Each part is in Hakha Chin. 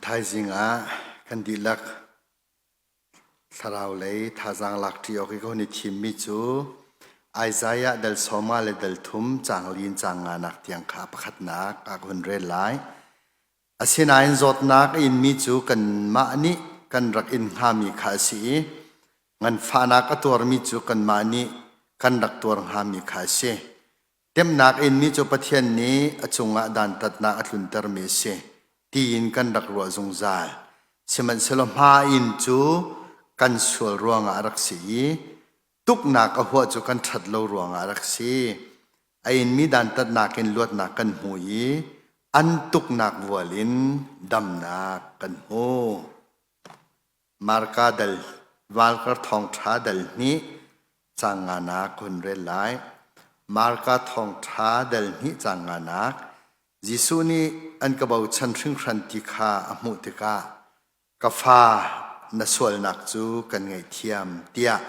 Thaizing ah kan dihlak thlarau lei thazaang lak ṭi awk i ka hun i thimmi cu Isaiah dal sawma le dal thum caang li in caang nganak tiang kha pakhatnak ah ka hun rel lai. Asinain zawtnak a inmi cu kanmah nih kan rak in hngami kha a si i nganfahnak a tuarmi cu kanmah nih kan rak tuar hngami kha a si. Temhnak inmi cu Pathian nih a cungah dantatnak a tluntermi a si tiin kan rak ruah zungzal. Sihmanhsehlaw hma in cu kan sual ruangah a rak si i tuknak a huah cu kan ṭhat lo ruangah a rak si. A inmi dantatnak in luatnak kan hmu i an tuknak vual in damnak kan hmu. Marka dal Marka thawngṭha dal hnih caang nganak hun rel lai. Marka thawngṭha dal hnih caang nganak Jesuh nih an ka bochan hringhran ti kha a hmuh tikah ka fa na sualnak cu kan ngaihthiam tiah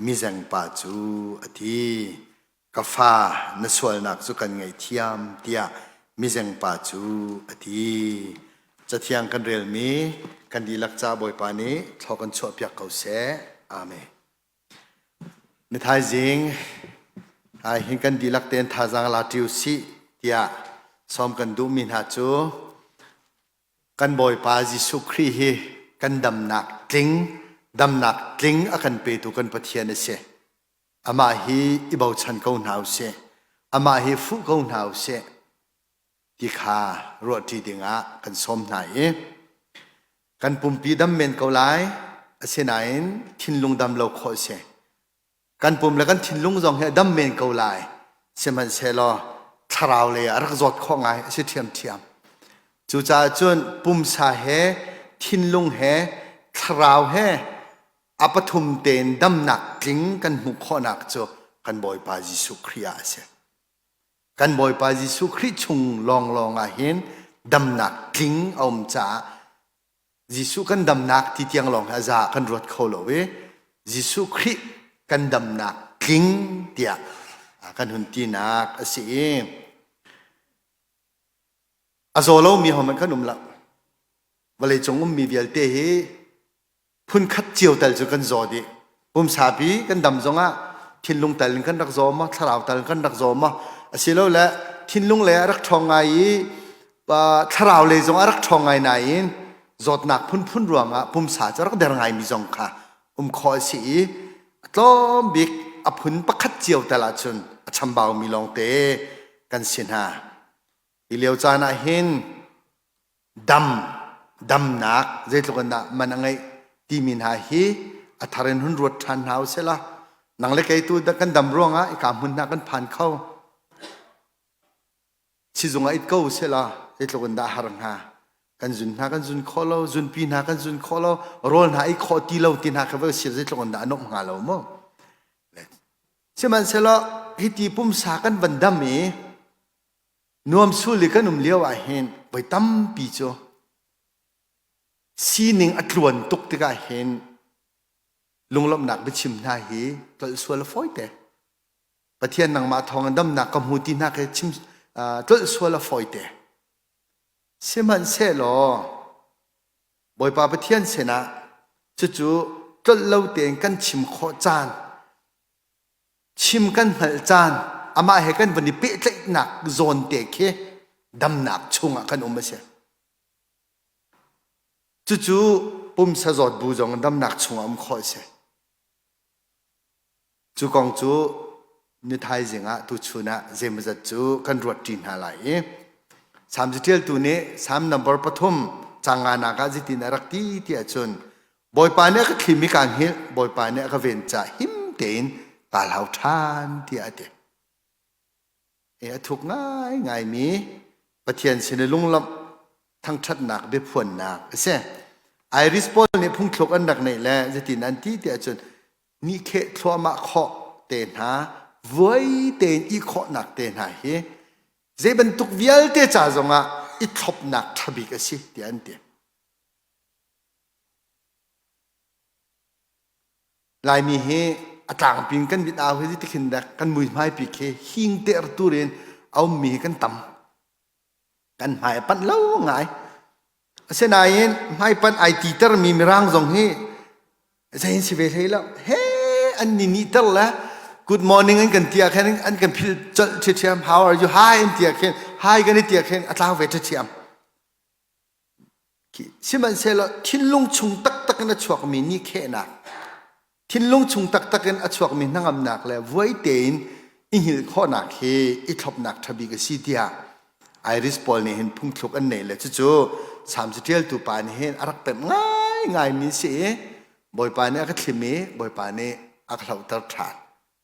mizengpa cu a ti. Ka fa na sualnak cu kan ngaihthiam tiah mizengpa cu a ti. Cathiang kan relmi kan dihlak ca Bawipa nih thlaw kan chuahpiak ko seh. Amen. Nithaizing hin kan dihlak tein thazaang la ṭi usih tiah sawm kan duhmi hna cu kan Bawipa Jesuh Khrih hi kan damnak tling, damnak tling a kan petu kan Pathian a si. Amah hi i bochan ko hna usih. Amah hi fuh ko hna usih ti kha ruahṭi dingah kan sawm hna i kan pumpi dam men ko lai asinain thinlung dam lo khawh a si. Kan pum le kan thinlung zong hi a dam men ko lai sihmanhsehlaw thlarau lei ah a rak zawt khawh ngai a si ṭhiamṭhiam. Cucaah cun pumsa he thinlung he thlarau he A pathum tein damnak tling kan hmuh khawhnak cu kan Bawipa Jesuh Khrih ah a si. Kan Bawipa Jesuh Khrih chung lawnglawng ah hin damnak tling a um caah Jesuh kan damnak ti tiang lawng hi a za kan ruat kho lo i Jesuh Khrih kan damnak tling tiah kan hun tinak a si i a zaw lomi hohmanh kan um lo. Vawleicung ummi vialte hi phunkhat cio tal cu kan zaw dih. Pumsapi kan dam zongah thinlung tal in kan rak zaw maw, thlarau tal in kan rak zaw maw, asilole thinlung lei a rak ṭhawng ngai i thlarau lei zong a rak ṭhawng ngai nain zawtnak phunphun ruangah pumsa cu rak der ngaimi zong kha um khawh a si i a tlawm bik a phun pakhat cio tal ahcun a chambaumi lawngte kan si hna. Hi lio caan ah hin dam damnak zeitluk in dah man a ngeih timi hna hi a thar in hun ruat ṭhan hna usih la nang le kei tu kan dam ruangah ika hmun hna kan phan kho sizung ah it ko usih la zeitluk in dah har hnga kan zun hna kan zun khawh lo zunpi hna kan zun khawh lo rawl hna ei khawh ti lo ti hna kha va si zeitluk in dah a nuamh hnga lo mu sihmanhsehlaw hiti pumsa kan van dam i Nuamsul i kan um lio ah hin voi tampi cu sining a tluan tuk tikah hin lunglawmhnak biachim hna hi tlolh sual a fawi te. Pathian nangmah thawng in damnak ka hmu ti hna khi chim tlolh sual a fawi te. Sihmanhsehlaw Bawipa Pathian sinah cucu tlolh lo tein kan chim khawh caan chim kan hngalh caan amah he kan van i pehtlaihnak zawn te khi damnak chungah kan um a si. Cucu pumsa zawt bu zong damnak chungah um khawh a si. Cu kong cu ni thaizing ah tuchun ah zeimawzat cu kan ruat ṭi hna lai i Salm caṭialtu nih Salm number pathum canganak ah zeitin a rak ti ti ahcun Bawipa nih a ka thlim i kaa hngilh, Bawipa nih a ka ven caah him tein kaa hlau ṭhan tiah a ti. E a thuk ngaingaimi Pathian sin i lunglawmh thangṭhatnak biaphuannak a si. Irish pawl nih phungthluk an rak neih le zeitin an ti tiah cun nihkheh thluahmah khawh te hna, vuai tein i khawhnak te hna hi zei bantuk vialte ca zongah i thlopnak ṭha bik a si tiah an ti. Laimi hi a tlangpi in kan mit au hi tikhin dek kan muihmai pi khi hing ter tur in a ummi hi kan tam. Kan hmai a panh lo ngai. Asinain hmaipanh ai titermi Mirang zong hi zei an si ve hlei lo. He an ni nih ter le good morning an kan ti ah khin an kan philh colh ṭhiṭhiam. How are you? Hi an ti ah khin hi kan i ti ah khin a tlau ve ṭhiṭhiam. Sihmanhsehlaw thinlung chung taktak in a chuakmi nikhehnak, thinlung chung taktak in a chuakmi hnangamnak le vuai tein i hngilh khawhnak hi i thlopnak ṭha bik a si tiah Irish pawl nih hin phungthluk an neih le cucu Salm caṭialtu pa nih hin a rak pemh ngaingaimi a si i Bawipa nih a ka thlim i Bawipa nih a ka hlohter ṭhan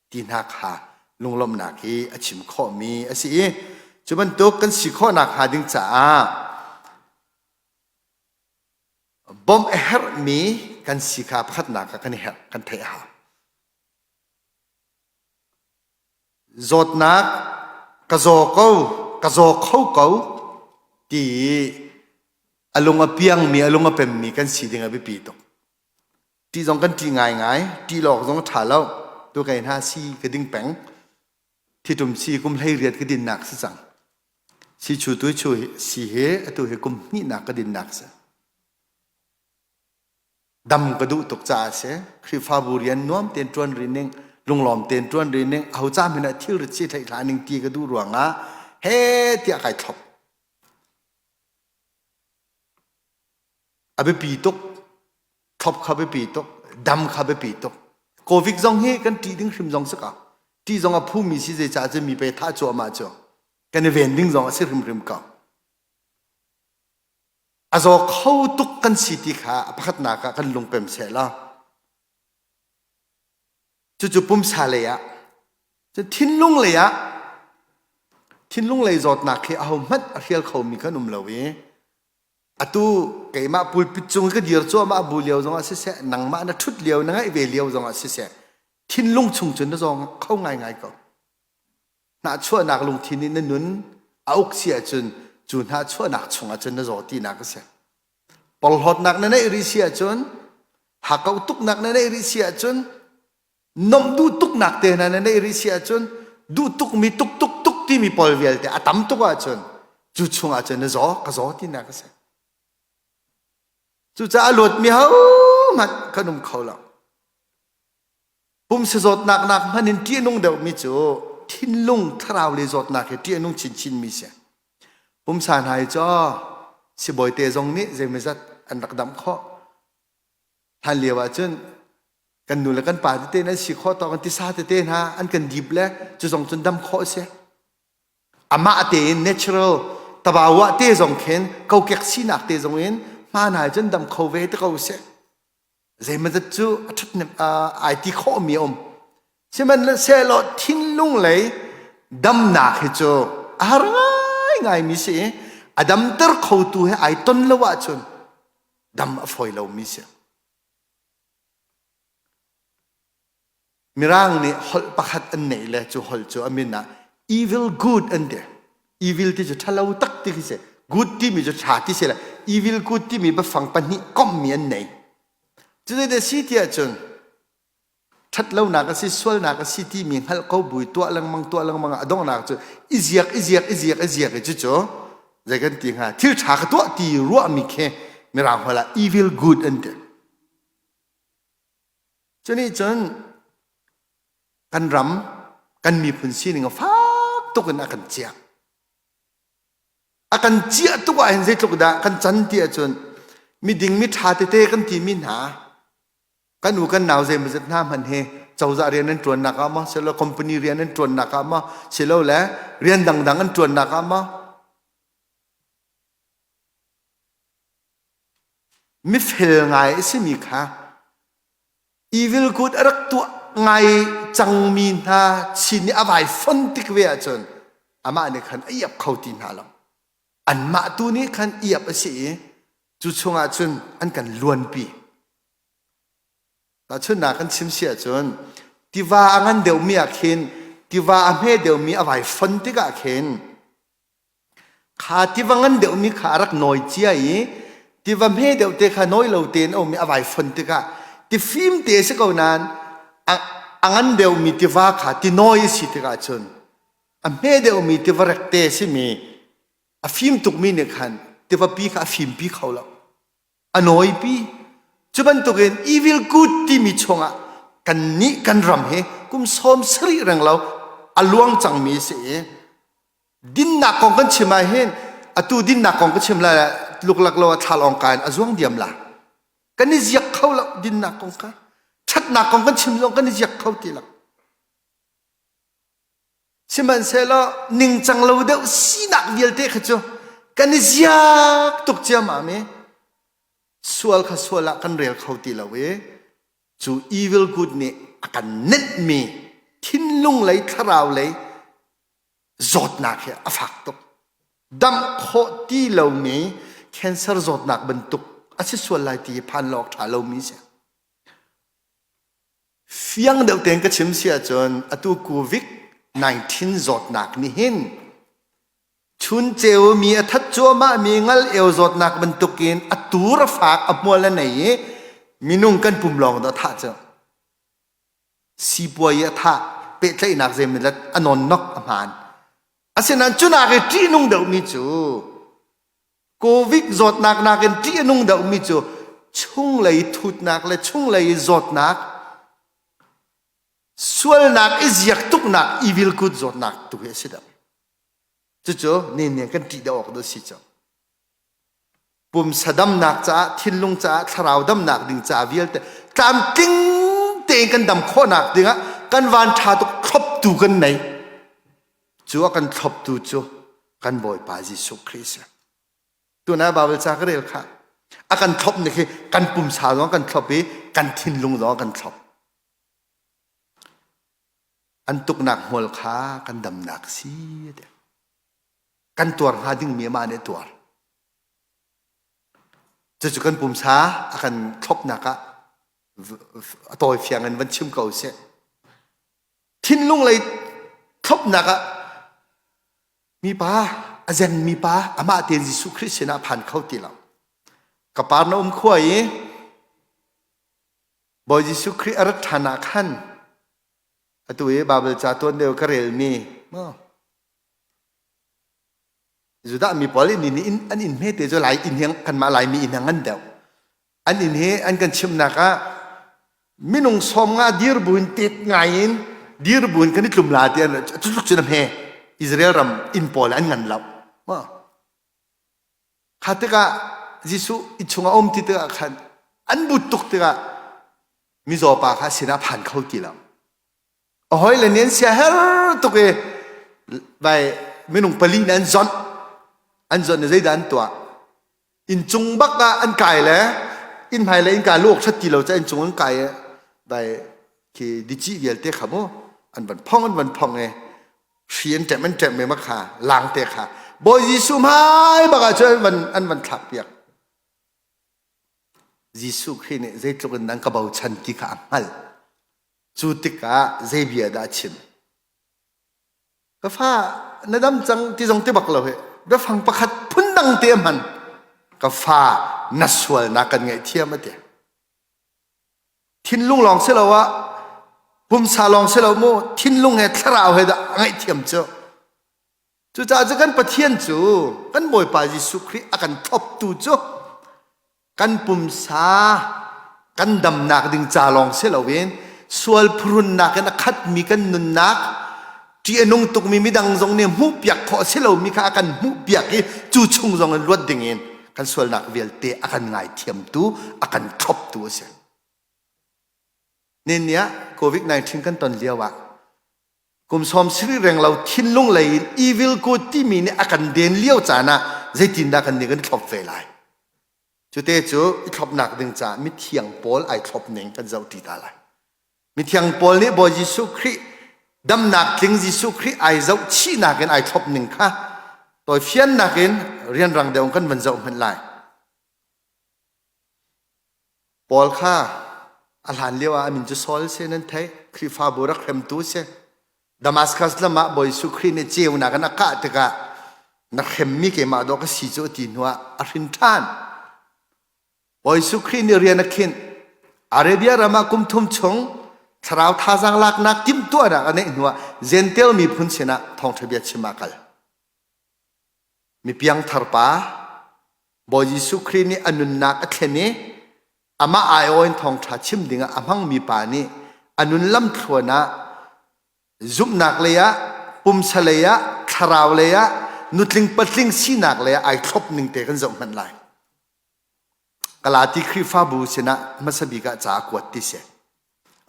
ti hna kha lunglawmhnak hi a chim khawhmi a si i cu bantuk kan si khawhnak hnga ding caah bawmh a herhmi kan si kha pakhatnak ah kan i herh kan theih a hau. Zawtnak ka zaw ko ka zaw kho ko ti i a lung a piangmi a lung a pemmi kan si ding a biapi tuk. Ṭih zong kan ṭih ngaingai. Ṭih lawk zong a ṭha lo. Tu kei hna si ka ding peng. Thitum si kum 18 ka dinnak si cang. Si chu tu chu si he atu hi kum hnihnak ka dinnak si. Dam ka duh tuk caah si. Khrihfabu rian nuam tein ṭuan rih ning, lunglawm tein ṭuan rih ning, aho ca hmanh ah thil rit si theih hlah ning ti ka duh ruangah he tiah kai thlop. A biapi tuk. Thlop kha biapi tuk. Dam kha biapi tuk. Covid zong hi kan ṭih ding hrim zong si ko. Ṭih zong a phumi si zeicah cun mi pe thah cuahmah cu. Kan i ven ding zong a si hrimhrim ko. A zaw kho tuk kan si ti kha a pakhatnak ah kan lungpem seh law. Cucu pumsa lei ah. Cun thinlung lei ah thinlung lei zawtnak hi ahohmanh a hrial khomi kan um lo i atu keimah pulpit cung ka dir cuahmah bu lio zongah siseh nangmah na ṭhut lio na ngaih ve lio zongah siseh thinlung chung cun na zawng kho ngaingai ko hnahchuahnak lungthin nih na nun a uk si ahcun cu hnahchuahnak chungah cun na zaw tinak a si porhlawtnak na neih rih si ahcun hakauh tuknak na neih rih si ahcun nomh duh tuknak te hna na neih rih si ahcun duh tukmi tuk tuk tuk timi pawl vialte a tam tuk ahcun cu chungah cun na zaw ka zaw tinak a si cucaah luatmi hohmanh kan um kho lo pumsa zawtnak nak hmanh in ṭih a nung deuhmi cu thinlung thlarau le zawtnak hi ṭih a nung chinchin mi si pumsa hna hi cu sibawi te zong nih zeimawzat an rak damh khawh hlan lio ahcun kan nu le kan pa tete nan si khawh tawk tisa tete hna an kan dip le cu zong cun dam khawh a si amah tein natural tabawa te zong khin kokek sinak te zong in hma hna cun dam kho ve te ko seh zeimawzat cu a ṭhatnem ai ti khawh mi a um sihmanhsehlaw thinlung lei damnak hi cu a har ngaingai mi si i a damter khotu he ai ton lo ahcun dam a fawi lomi si Mirang nih holh pakhat an neih le cu holh cu a min ah evil good an ti. Evil ti cu ṭhalo tak ti khi si. Good timi cu ṭha ti si le evil good timi biafang pahnih komhmi an nei. Cuti si ti ahcun ṭhatlonak a si sualnak a si timi hngalh ko bui tuah lengmang tuah lengmang ah a donghnak cu i ziak i ziak i ziak i ziak i cucu zei kan ti hnga thil ṭha ka tuah ti ruahmi khi mirang holh ah evil good an ti. Cunih cun kan ram kan miphun sining a fak tuk in a kan ciah. A kan ciah tuk ah hin zeitluk dah kan can ti ahcun miding miṭha tete kan timi hna kan u kan nau zeimawzat hna hmanh hi cozah rian an ṭuannak ah maw silo company rian an ṭuannak ah maw silole rian dangdang an ṭuannak ah maw mifel ngai a simi kha evil good a rak tuah ngai cangmi hna chin nih a vai fon tik ve ahcun amah nih khan a iap kho ti hna lo anmah tu nih khan iap a si i cu chungah cun an kan luanpi tahchunhnak kan chim si ahcun tiva a ngan deuhmi ah khin tiva a hme deuhmi a vai fon tikah khin Kha tiva ngan deuhmi kha a rak nawi cia i tiva hme deuh te kha nawi lo tein a um i a vai fon tikah tifim te a si ko nain a, a ngan deuhmi tiva kha tinawi a si tikah cun a hme deuhmi tiva rekte a simi a fim tukmi nih khan tivapi kha a fimpi kho lo. A nawipi. Cu bantukin evil good timi chungah kan nih kan ram hi kum 70 reng lo a luang cangmi si i dinnak kong kan chim ah hin atu dinnak kong ka chim lai luklak lo a thla lawng ka in a zuang diam la. Kan i ziak kho lo dinnak kong kha. Ṭhatnak kong kan chim zong kan i ziak kho ti lo. Sihmanhsehlaw ningcang lo deuh sinak vialte kha cu kan i ziak tuk ciammam i sual kha sual ah kan rel kho ti lo i cu evil good nih a kan nenhmi thinlung lei thlarau lei zawtnak hi a fak tuk. Damh khawh ti lomi cancer zawtnak bantuk a si sual lai ti hi phan lo awk ṭha lomi si. Fiang deuh tein ka chim si ahcun atu COVID-19 zawtnak nih hin chunceu mi a that cuahmah mi ngal eo zawtnak bantukin a tur a fak a hmual a nei i minung kan pum lawng dah thah cu. Sipuai a thah pehtlaihnak zeimaw a nawnnok a hmaan. Asinain cunak i ṭihnung deuhmi cu Covid zawtnak nakin ṭih a nung deuhmi cu chunglei thutnak le chunglei zawtnak sualnak i ziak tuknak evil kut zawtnak tu hi a si deuh. Cucu nen nen kan ṭih deuh awk deuh si cu. Pumsa damnak caah, thinlung caah, thlarau damnak ding caah vialte tlamtling tein kan dam khawhnak dingah kan van ṭha tuk thloptu kan nei. Cu a kan thloptu cu kan Bawipa Jesuh Khrih si. Tuna Bible ca ka rel kha a kan thlop ni khi kan pumsa zong kan thlop i kan thinlung zong kan thlop. An tuknak hmual kha kan damnak si ti. Kan tuar hnga dingmi amah nih a tuar. Cucu kan pumsa a kan thlopnak ah a tawi fiang in van chim ko sih. Thinlung lei thlopnak ah mipa a zengmi pa amah tein Jesuh Khrih sinah phan kho ti lo. Ka par na um khua i Bawi Jesuh Khrih a rat ṭhan ah khan atu i Baibal ca tuan deuh ka relmi maw Judah mi pawl inn in an inn hmete cu lai inn hi kanmah Laimi inn a ngan deuh. An inn hi an kan chimnak ah minung 50 dir buin tet ngai in dir buin kan i tlum la ti an cutluk cun a hme Israel ram inn pawl an ngan lo. Kha tikah Jesuh inn chungah um ti tikah khan an but tuk tikah mizaw pa kha sinah phan kho ti lo. A hawile nih an siaher tuk i vai minung pali nih an zonh. An zonh i zeidah an tuah? Inncung bak ah an kai le inn hmai le innka luak ṭhat ti lo ca inncung an kai i vai khi dici vialte kha mu an van phong an van phong i hri an ṭem an ṭem i makha lang te kha Bawi Jesuh hmai bak ah cun an van an van thlak piak. Jesuh Khrih nih zeitluk in nan ka bochan ti kha a hngalh. Cu tikah zei bia dah a chim? Ka fa na dam cang ti zong ti bak lo hi. Biafang pakhat phundang te a hman. Ka fa na sualnak kan ngaihthiam a ti. Thinlung lawng si lo ah pumsa lawng si lo mu thinlung he thlarau he dah a ngaihthiam cu. Cucaah cu kan Pathian cu kan Bawipa Jesuh Khrih a kan thloptu cu kan pumsa kan damnak ding ca lawng si loin sual phurunnak in a khatmi kan nunnak ṭih a nung tukmi midang zong nih hmuhpiak khawh si lomi kha a kan hmuhpiak i cu chung zong in luat dingin kan sualnak vialte a kan ngaithiamtu a kan thloptu a si. Nin ni ah COVID-19 kan ton lio ah kum sawm siri reng lo thinlung lei in evil good timi nih a kan den lio caan ah zeitindah kan nih kan thlop ve lai cute cu i thlopnak ding caah mithiang pawl ai thlop ning kan zoh ṭi ta lai mithiang pawl nih Bawi Jesuh Khrih damnak tling Jesuh Khrih ai zoh chihnak in ai thlop ning kha tawifiannak in rianrang deuh kan van zoh hmanh lai Paul kha a hlan lio ah a min cu Saul si nan theih. Khrihfabu rak hremtu si. Damascus lam ah Bawi Jesuh Khrih nih ceunak in a kah tikah na hremmi keimah dawh ka si cu a ti hnuah a hrin ṭhan. Bawi Jesuh Khrih nih rian a khinh. Arabia ram ah kum thum chung thlarau thazaang laknak timhtuahnak a neih hnuah Jentail miphun sinah thawngṭha bia chim ah kal. Mi piangthar pa. Bawi Jesuh Khrih nih a nunnak a thlen i amah aiawh in thawngṭha chim dingah a hmangmi pa nih a nun lamthluan ah zumhnak lei ah, pumsa lei ah, thlarau lei ah, nutling patling sinak lei ah ai thlop ning te kan zoh hmanh lai. Galati Khrihfabu sinah hmasa bik ah ca a kuat ti si.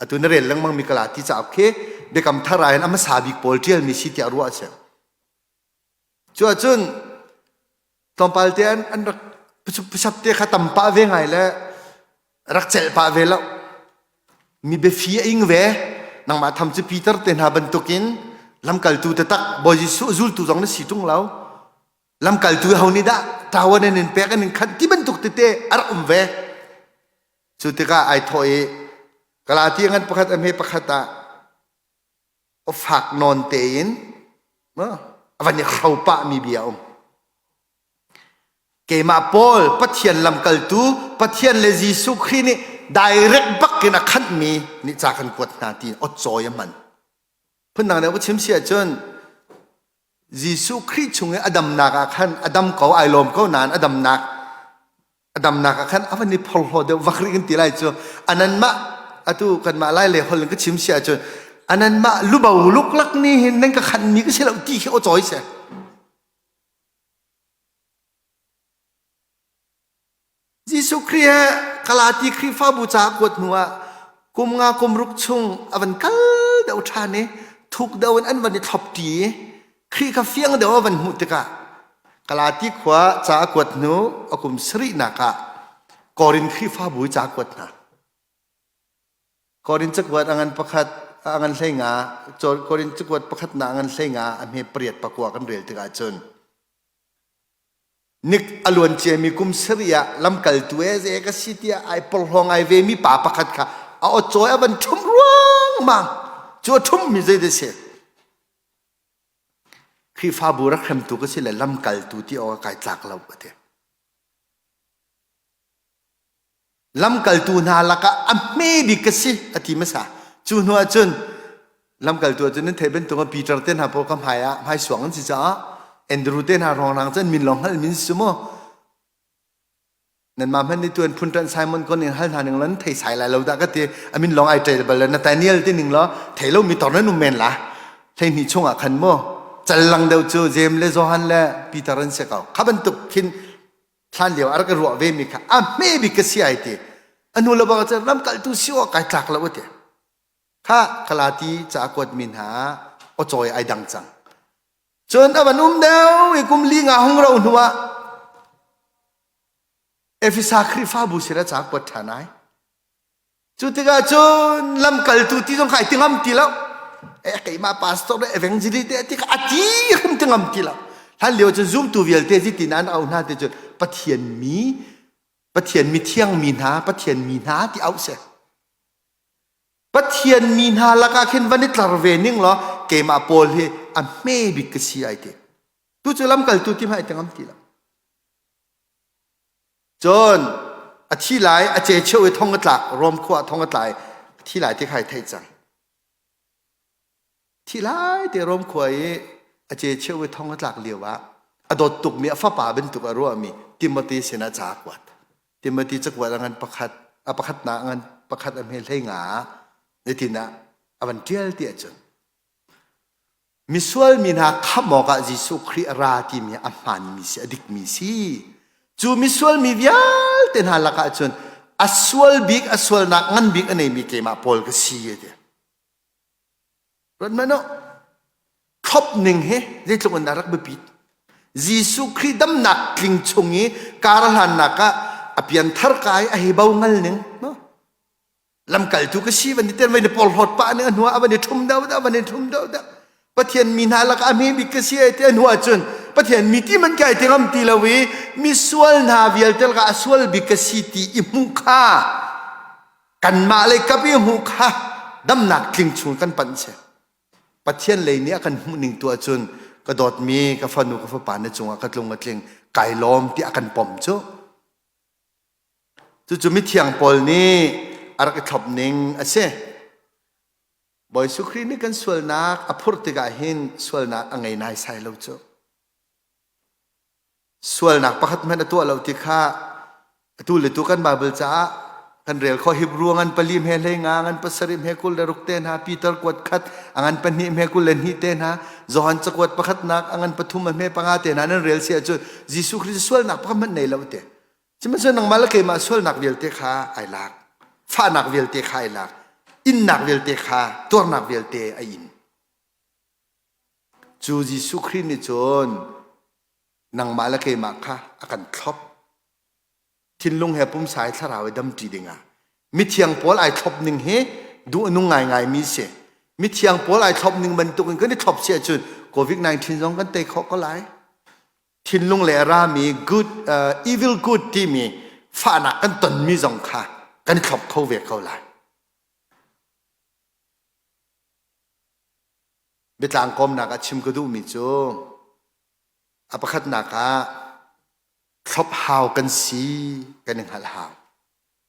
Atu na rel lengmang mi Galati cauk khi Biakam Thar ah hin a hmasa bik pawl ṭialmi si tiah ruah a si. Cu ahcun tlawmpal te an, an rak pusap te kha tam pah ve ngai le rak celh pah ve lo. Mi biafi a ing ve. Nangmah tham cu Peter te hna bantukin lamkaltu taktak Bawi Jesuh zultu zong na si ṭung lo. Lamkaltu ho nih dah ṭawan an in pek an in khanh ti bantuk tete a rak um ve. Cu tikah ai thawh i Galati ngan pakhat a hme pakhat ah fak nawn tein a van i hro pahmi bia a um. Keimah Paul Pathian lamkaltu Pathian le Jesuh Khrih nih direct bak in a khanhmi nih ca kan kuat hna ti awcawi a hman. Phundang deuh ka chim si ahcun Jesuh Khrih chung i a damnak ah khan a dam ko ai lawm ko nain a damnak a damnak ah khan a van i phorhlaw deuh vak rih kan ti lai cu ananmah atu kanmah lai le hol in ka chim si ahcun ananmah lubo luklak ni hin nan ka khanmi ka si lo ti khi aw cawi si Jesuh Khrih he Galati Khrihfabu ca a kuat hnu ah kum nga kum ruk chung a van kal deuh ṭhan i thuk deuh in an van i thlop ṭi i Khrih kha fiang deuh a van hmuh tikah Galati khua ca a kuat hnu a kum sarihnak ah Korin Khrihfabu i ca a kuat hna. Korin cakuat a ngan pakhat a ngan hlei nga Korin cakuat pakhat na a ngan hlei nga a hme pariat pakua kan rel tikah cun Nik a luan ciami kum sarih ah lamkaltu e ze ka si tiah ai porhlaw ngai ve mi pa pakhat kha a awcawi a van ṭhum ruangmang cu a ṭhummi zei dah si Khrihfabu rak hremtu ka si le lamkaltu ti awk ah kai tlak lo a ti. Lamkaltu hna lakah a hme bik ka si a ti hmasa. Cu hnu ah cun lamkaltu ah cun nan theih bantuk in Peter te hna pawl ka hmai ah hmaisuang an si caah Andrew te hna ruangrang cun min lawng hngalh min si mu. Nanmah hmanh nih tuan phun ṭanh Simon kon in hal hna ning law nan thei sai lai lo dah ka ti. A min lawng ai ṭel bal le Nathaniel ti ning law thei lo mi tor nan um men la. 12 chung ah khan mu cal lang deuh cu Jeim le Johan le Peter an si ko. Kha bantuk khin hlan lio a rak i ruah ve mi kha a hme bik ka si ai ti a nu le bang cun lamkaltu si awk kai tlak lo ti kha Galati ca a kuat mi hna aw cawi ai dang cang cun a van um deuh i kum li nga hung ro hnu ah Efesa Khrihfabu sin a ca kuat ṭhan ai Cu tikah cun lamkaltu ti zong kha ai ti ngam ti lo. Eh keimah pastor le evangelist te ti kha a ti hrim ti ngam ti lo. Hlan lio cun zumtu vialte zitin an au hna ti cun Pathian mi Pathian mi thiang mi hna Pathian mi hna ti au se. Pathian mi hna lakah khin van i tlar ve ning law keimah Paul hi a hme bik ka si ai ti. Tu cu lamkaltu ti hmai ti ngam ti lo. Cun a thi lai, a ce cheu i thong a tlak, Rom khua ah thong a tla i a thi lai ti kha ai theih cang. Thi lai te Rom khua i a ce cheu i thong a tlak lio ah a dawt tukmi a fapa bantuk a ruahmi Timothy sinah ca a kuat. Timothy cakuat a ngan pakhat, a pakhatnak a ngan pakhat a hme hlei nga ah nitin ah a van ṭial ti ahcun Misual mi hna khamh awkah Jesuh Khrih a ra timi a hmaanmi si, a dikmi si. Cu misual mi vialte hna lakah cun a sual bik, a sualnak ngan bik a neimi keimah Paul ka si a ti. Ruat hmanh u, thlop ning hi zeitluk in dah rak biapit. Jesuh Khrih damnak tling chung i kar a hlannak ah a pianthar kai a hei bo ngal ning. Lamkaltu ka si van ti ten vai ni porhlawt pah ning a hnu ah van i ṭhum deuh deuh van i ṭhum deuh deuh Pathian mi hna lakah a hme bik ka si ai ti a hnu ah cun Pathian mi ti man kai ti ngam ti lo i misual hna vialte lakah a sual bik ka si ti i hmuh kha kanmah lei kap i hmuh kha damnak tling chung kan panh si Pathian lei nih a kan hmuh ning tu ahcun ka dawtmi ka fanu ka fapa na cungah ka tlung a tling kai lawm ti a kan pom cu Cucu mithiang Paul nih a rak i thlop ning a si. Bawi Jesuh Khrih nih kan sualnak a phurh tikah hin sualnak a ngei naisai lo cu. Sualnak pakhat hmanh a tuah lo ti kha atu le tu kan Bible caah kan rel kho. Hebrew ngan pali hme hlei nga ngan pasarih hme 26 te hna, Peter kuat khat a ngan pahnih hme 22 te hna, Johan cakuat pakhatnak a ngan pathum a hme panga te hna nan rel si ahcun Jesuh Khrist sualnak pakhat hmanh nei lo te. Sihmanhsehlaw nangmah le keimah sualnak vialte kha ai lak, fahnak vialte kha ai lak, innak vialte kha, tuarnak vialte a in. Cu Jesuh Khrih nih cun nangmah le keimah kha a kan thlop. Thinlung he pumsa he thlarau he damṭi dingah mithiang pawl ai thlop ning hi duh a nung ngaingai mi si. Mithiang pawl ai thlop ning bantukin kan i thlop si ahcun COVID-19 zong kan tei khawh ko lai. Thinlung le a rami good evil good timi fahnak kan tonmi zong kha kan i thlop kho ve ko lai. Biatlang kawmnak ah chim ka duhmi cu a pakhatnak ah thlop hau kan si kan i hngalh hau.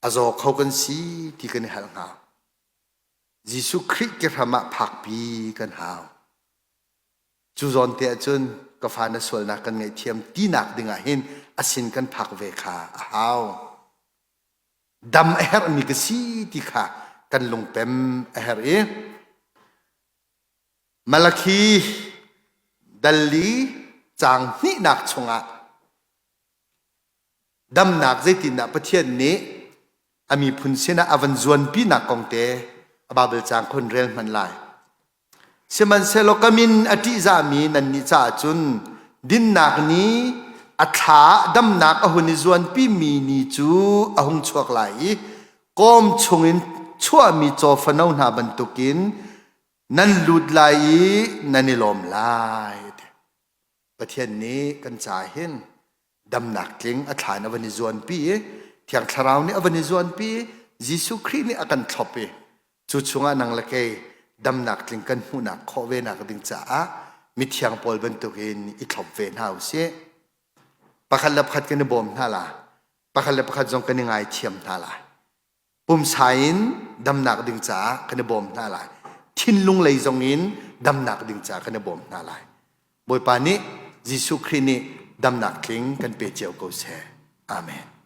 A zaw kho kan si ti kan i hngalh hnga. Jesuh Khrih ke hram ah phakpi kan hau. Cu zawn te ahcun ka fa na sualnak kan ngaihthiam tinak dingah hin a sin kan phak ve kha a hau. Dam a herhmi ka si ti kha kan lungpem a herh i Malakhi dalli caang hnihnak chungah damnak zeitindah Pathian nih a miphun sinah a van zuanpinak kong te a Baibal caang khon rel hman lai. Sihmanhsehlaw ka min a ṭihzahmi nannih caah cun dinnak ni a thla damnak a hun i zuanpimi ni cu a hung chuak lai i kawm chungin chuahmi cawfano hna bantukin nan lut lai i nan i lawm lai. Pathian nih kan ca hin damnak tling a thla in a van i zuanpi i Thiang Thlarau nih a van i zuanpi i Jesuh Khrih nih a kan thlop i cu chungah nang le kei damnak tling kan hmuhnak khawh ve nak ding caah mithiang pawl bantukin i thlop ve hna u sih. Pakhat le pakhat kan i bawm hna la. Pakhat le pakhat zong kan i ngaithiam hna lai. Pumsa in damnak ding caah kan i bawm hna lai. Thinlung lei zong in damnak ding caah kan i bawm hna lai. Bawipa nih Jesuh Khrih nih damnak tling kan pe cio ko seh. Amen.